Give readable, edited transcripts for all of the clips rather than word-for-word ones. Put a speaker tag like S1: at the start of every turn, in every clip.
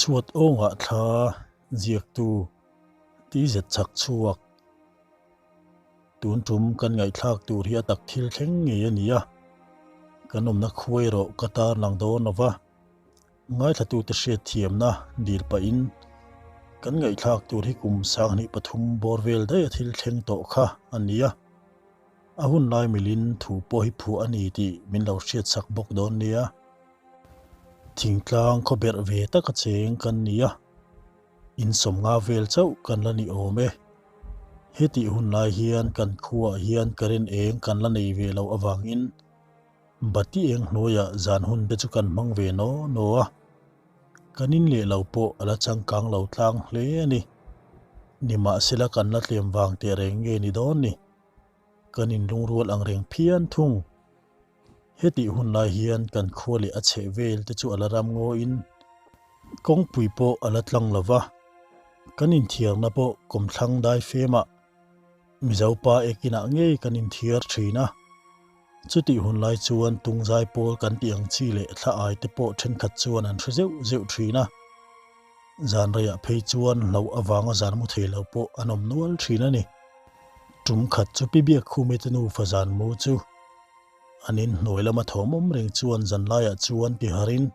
S1: Chhuat awngah thla ziaktu ti zet chak chhuak. Tun tum kan ngaihthlak tur hi a tak thil thleng ngei a ni a, kan awmna khuai erawh ka tarlang dawn lo va. Ngaithlatute hriatthiamna dil pahin kan ngaihthlak tur hi kum 23 bawr vel daih a thil thleng tawh kha a ni a, a hun lai milin thu pawh hi phuah a ni tih min lo hriatsak bawk dawn nia. Thingtlang khawberh ve taka cheng kan ni a, in 50 vel chauh kan la ni awm e. Hetih hun lai hian kan khuaah hian current eng kan la nei ve loh avangin Bati eng hnuaiah zan hun te chu kan hmang ve naw naw a, kan in leh lo pawh a la changkang lo tlang hle a ni. Nimahsela kan la tlem vang teh reng nge ni dawn ni? Kan inlungrual ang reng phian thung. Hetih hun lai hian kan khua leh a chheh vel te chu a la ram ngawiin kawngpui pawh a la tlang lo va, kan inthiarna pawh kawmthlang dai femah Mizo pa ekinah ngei kan inthiar thin a. Chutih hun lai chuan tungzai pawl kan tih ang chi leh thla ai te pawh thenkhat chuan an hre zeuh zeuh thin a. Zan reiah phei chuan hlauh avanga zan mu thei lo pawh an awm nual thin a ni. Tum khat chu Pi Biakkhumi te nufa zan mu chu an inhnuai lama thawm awm reng chuan zan laiah chuan ti harin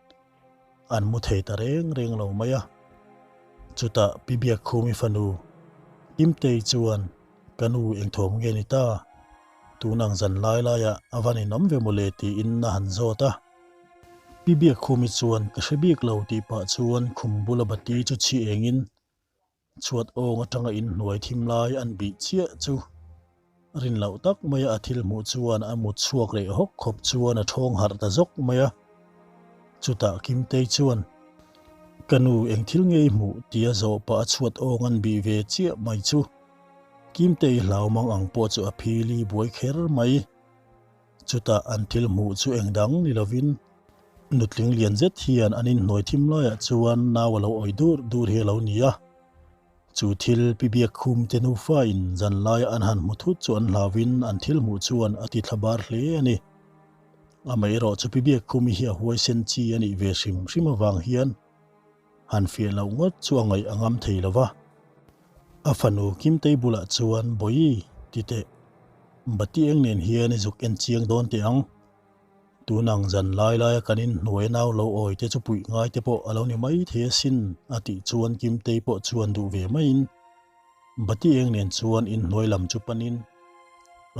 S1: an mu thei ta reng reng lo mai a. Chutah Pi Biakkhumi fanu Kimtei chuan, Ka nu engthawm nge ni ta? Tun ang zan lai laiah a van inawm ve mawle tiin a han zawt a. Pi Biakkhumi chuan ka hre bik lo tih pah chuan khum bula bati chu chhi engin Chhuat awng atanga inhnuai thim lai an bih chiah chu rin loh tak maia a thil hmuh chuan a mut chhuak leh hawk khawp chuan a thawng harh ta zawk mai a. Chutah Kimtei chuan, Ka nu eng thil nge i hmuh? tia zawh pah a chhuat awng an bih ve chiah mai chu Kimtei hlau mang ang pawh chu a phili buai kher mai. Chutah an thil hmuh chu eng dang ni lovin nutling lian zet hian an inhnuai thim laiah chuan nau a lo awih dur dur hi a lo ni a. Chu thil pi biak khum te nufa in zan laia an han hmu thut chu an hlauvin an thil hmuh chuan a ti thla bar hle a ni. Amaherawh chu pi biak khumi hi a huaisen chi a nih ve hrim hrim avang hian han fiah loh ngawt chu a ngaih a ngam thei lo va. A fanu Kimtei bulah chuan, Bawi, ti teh. Bati eng nen hian i zuk en chiang dawn teh ang. Tun ang zan lai laia kan inhnuai nau lo awi te chu puih ngai te pawh a lo ni mai thei asin, a tih chuan Kimtei pawh chuan duh ve maiin Bati eng nen chuan inhnuai lam chu panin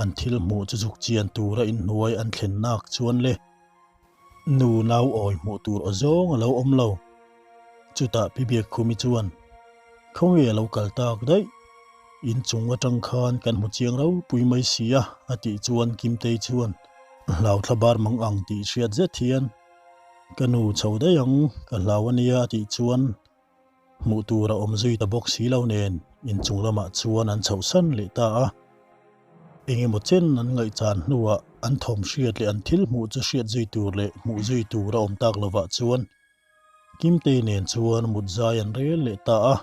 S1: an thil hmuh chu zuk chian tura inhnuai an thlen nak chuan le. Nu nau awi hmuh tur aw zawng a lo awm lo. Chutah Pi Biakkhumi chuan, Khawnge a lo kal tak daih? In chung atang khan kan hmu chiang ropui mai si a, a tih chuan Kimtei chuan, Hlau thla bar mang ang tih hriat zet hian, Ka nu chho daih ang, ka hlau a nia a tih chuan hmuh tur a awm zui ta bawk si lo nen inchung lamah chuan an chhohsan leh ta a. Eng emaw chen an ngaihchan hnuah an thawm hriat leh an thil hmuh chu hriat zui tur leh hmuh zui tur a awm tak lovah chuan Kimtei nen chuan mut zai an rel leh ta a.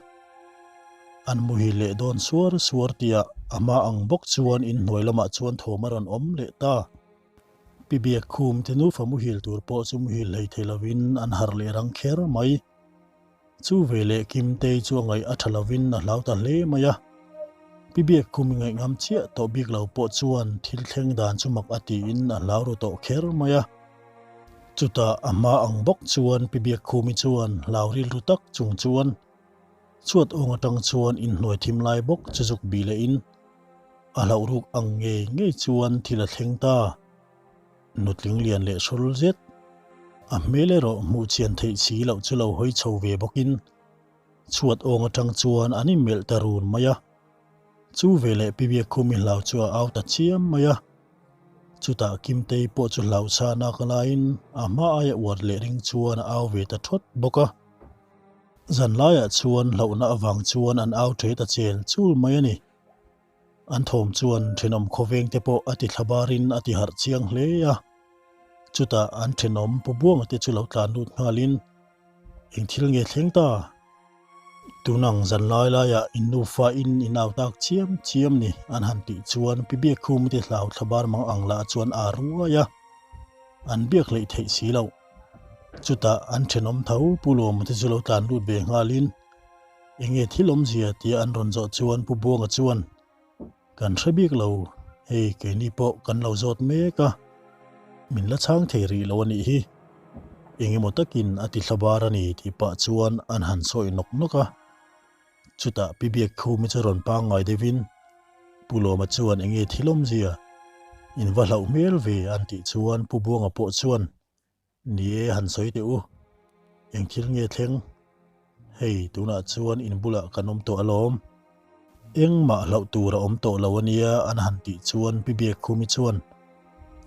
S1: An muhil leh dawn suar suar tihah a hma ang bawk chuan inhnuai lamah chuan thawm a rawn awm leh ta. Pi Biakkhum te nufa muhil tur pawh chu muhil hlei thei lovin an harh leh rang kher mai. Chu veleh Kimtei chu a ngaih a tha lovin a hlau ta hle mai a. Pi Biakkhum i ngaih ngam chiah tawh bik lo pawh chuan thil thleng dan chu mak a tiin a hlau ru tawh kher mai a. Chutah a hma ang bawk chuan Pi Biakkhumi chuan hlau rilru tak chung chuan chhuat awng atang chuan inhnuai thim lai bawk chu zuk bih lehin a hlauh ruk ang ngei ngei chuan thil a thleng ta. Nutling lian leh hrawl zet, a hmel erawh hmuh chian theih si loh chu lo hawi chho ve bawkin chhuat awng atang chuan an inmelh ta run mai a. Chu veleh Pi Biakkhumi hlau chu a au ta chiam mai a. Chutah Kimtei pawh chu hlau chhan a ka laiin a hma aia uar leh ring chuan a au ve ta thawt bawk a. Zan laiah chuan hlauhna avang chuan an au the ta chel chul mai a ni. An thawm chuan thenawm khawveng te pawh a ti thla barin a ti harh chiang hle a. Chutah an thenawm Pu Buanga te chu lo tlan lut nghalin, Eng thil nge thleng ta? Tun ang zan lai laiah in nufa in in au tak chiam chiam ni an han tih chuan Pi Biakkhumi te hlau thla bar mang ang lah chuan a ruai a, an biak hleih theih si loh. Chutah an thenawm tho Pu Lawma te chu lo tlan lut ve nghalin enge thil awmzia tia an rawn zawh chuan Pu Buanga chuan Kan hre bik lo, hei keini pawh kan lo zawt mek a, min la chhang thei rih lo a nih hi. Engemaw takin a ti thla bar a ni tih pah chuan an han sawi nawk nawk a. Chutah Pi Biakkhumi chu rawn pangngai deuhin Pu Lawma chuan enge thil awmzia in va hlauh hmel ve an tih chuan Pu Buanga pawh chuan Ni e han sawi teh u, eng thil nge thleng? Hei tunah chuan in bulah kan awm tawh alawm. Engmah hlauh tur a awm tawh lo ania an han tih chuan Pi Biakkhumi chuan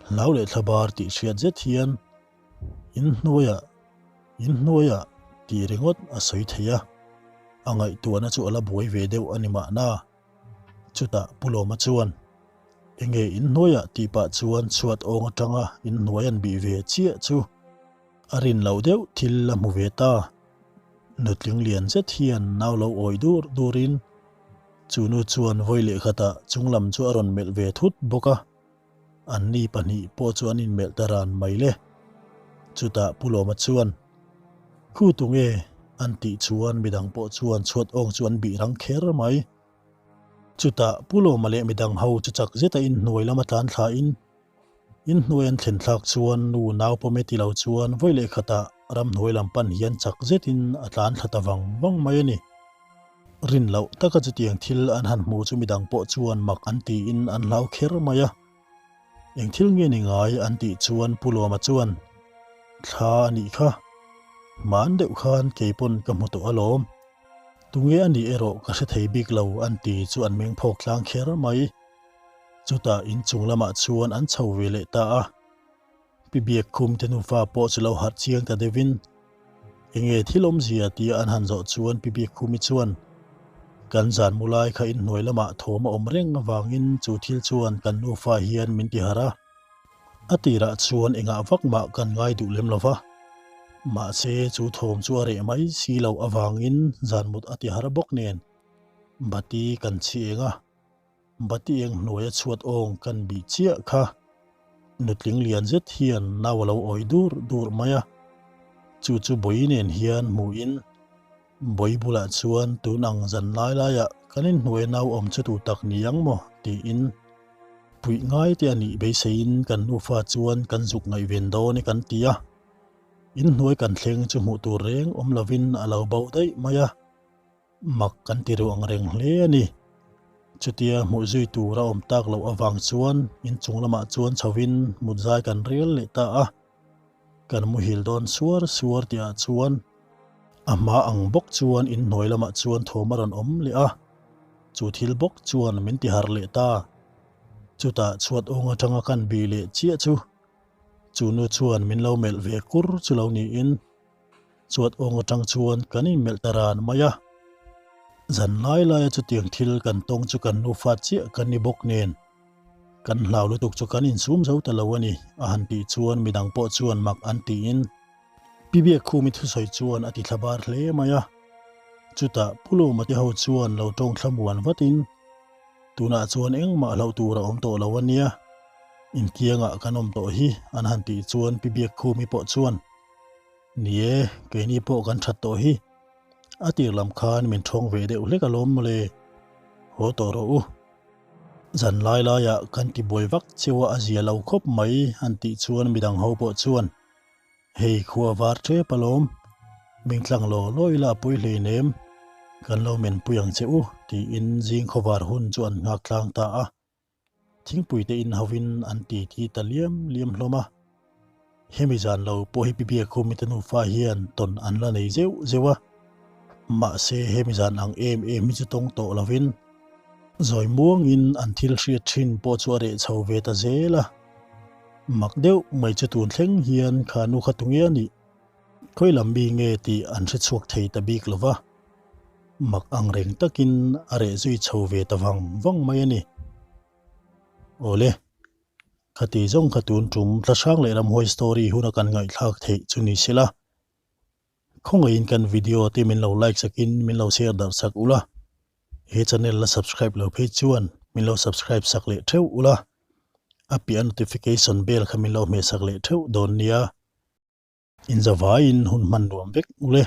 S1: hlau leh thlabar tih hriat zet hian in hnuaiah in hnuaiah tih ringawt a sawi thei a, a ngaihtuahna chu a la buai ve deuh a ni mahna. Chutah Pu Lawma chuan, Enge in hnuaiah tih pah chuan chhuat awng atanga in hnuai an bih ve chiah chu a rin loh deuh thil a hmu ve ta. Nutling lian zet hian nau lo awih dur durin chu nu chuan vawi leh khatah chunglam chu a rawn melh ve thut bawk a. Anni pahnih pawh chu an inmelh ta ran mai le. Chutah Pu Lawma chuan, Khu tunge? an tih chuan midang pawh chuan chhuat awng chu an bih rang kher mai. Chutah Pu Lawma leh midang ho chu chak zeta inhnuai lama tlan thlain inhnuai an thlen thlak chuan nu nau pawm e ti lo chuan vawi leh khatah ramhnuai lam pan hian chak zetin a tlan thla ta vang vang mai a ni. Rin loh taka chutiang thil an han hmu chu midang pawh chuan mak an tiin an hlau kher mai a. Eng thil nge ni ngai an tih chuan Pu Lawma chuan, Thla a nih kha. Hman deuh khan kei pawn ka hmu tawh alawm. Tunge a nih erawh ka hre thei bik lo an ti chu an meng phawk tlang kher mai. Chutah inchung lamah chuan an chho ve leh ta a. Pi Biakkhum te nufa pawh chu lo harh chiang ta deuhin, Enge thil awmzia tia an han zawh chuan Pi Biakkhumi chuan, Kan zan mu lai kha inhnuai lamah thawm a awm reng avangin chu thil chuan kan nufa hian min ti harh a. A tirah chuan engah vak mah kan ngai duh lem lo va, mahse chu thawm chu a reh mai si loh avangin zan mut a ti harh bawk nen bati kan chhi eng a. Bati eng hnuaia chhuat awng kan bih chiah kha nutling lian zet hian nau a lo awih dur dur mai a, chu chu bawi nen hian hmuhin bawi bulah chuan tun ang zan lai laiah kan inhnuai nau awm chu tu tak ni ang maw tiin puih ngai te a nih beiseiin kan nufa chuan kan zuk ngaihven dawn e kan ti a, inhnuai kan thleng chu hmuh tur reng awm lovin a lo bo daih mai a. Mak kan ti ruang reng hle a ni. Chutia hmuh zui tur a awm tak loh avang chuan inchung lamah chuan chhovin mutzai kan rel leh ta a. Kan muhil dawn suar suar tihah chuan a hma ang bawk chuan inhnuai lamah chuan thawm a rawn awm leh a. Chu thil bawk chuan min ti harh leh ta. Chutah chhuat awng atanga kan bih leh chiah chu chu nu chuan min lo melh ve kur chu lo niin. Chuat awng atang chuan kan inmelh ta ran mai a. Zan lai laia chutiang thil kan tawng chu kan nufa chiah kan ni bawk nen, kan hlau lutuk chu kan insum zo ta lo a ni, a han tih chuan midang pawh chuan mak an tiin Pi Biakkhumi thusawi chuan a ti thla bar hle mai a. Chutah Pu Lawma te ho chuan lo tawng thlamuan vatin, Tunah chuan engmah hlauh tur a awm tawh lo a nia, inkiangah kan awm tawh hi, an han tih chuan Pi Biakkhumi pawh chuan, Ni e, keini pawh kan that tawh hi. A tir lam khan min thawng ve deuh hlek alawm mawle. Haw tawh rawh u. Zan lai laiah kan ti buai vak cheu a, a zia lo khawp mai an tih chuan midang ho pawh chuan, Hei khua var tep alawm, min tlang law law ila a pawi hleinem, kan lo menpui ang che u tiin zing khawvar hun chu an nghak tlang ta a. Thingpui te in hovin an ti ti ta liam liam hlawm a. Hemi zan lo pawh hi Pi Biakhumi te nufa hian tawn an la nei zeuh zeuh a. Mahse hemi zan ang em em hi chu tawng tawh lovin zawi muangin an thil hriat thin pawh chu a reh chho ve ta zel a. Mak deuh mai chu tun thleng hian kha nu kha tunge a nih? Khawi lam mi nge tih an hre chhuak thei ta bik lova. Mak ang reng takin a reh zui chho ve ta vang vang mai a ni. Awle, khati zawng kha tun tum Tlahrang leh Ramhuai story huna kan ngaihthlak theih chu ni sela. Khawngaihin kan video te min lo like sakin min lo share darh sak ula. He channel la subscribe lo phei chuan min lo subscribe sak leh theuh ula. A piah notification bell kha min lo hmeh sak leh theuh dawn nia. Inzavaiin hun hman nuam vek ule.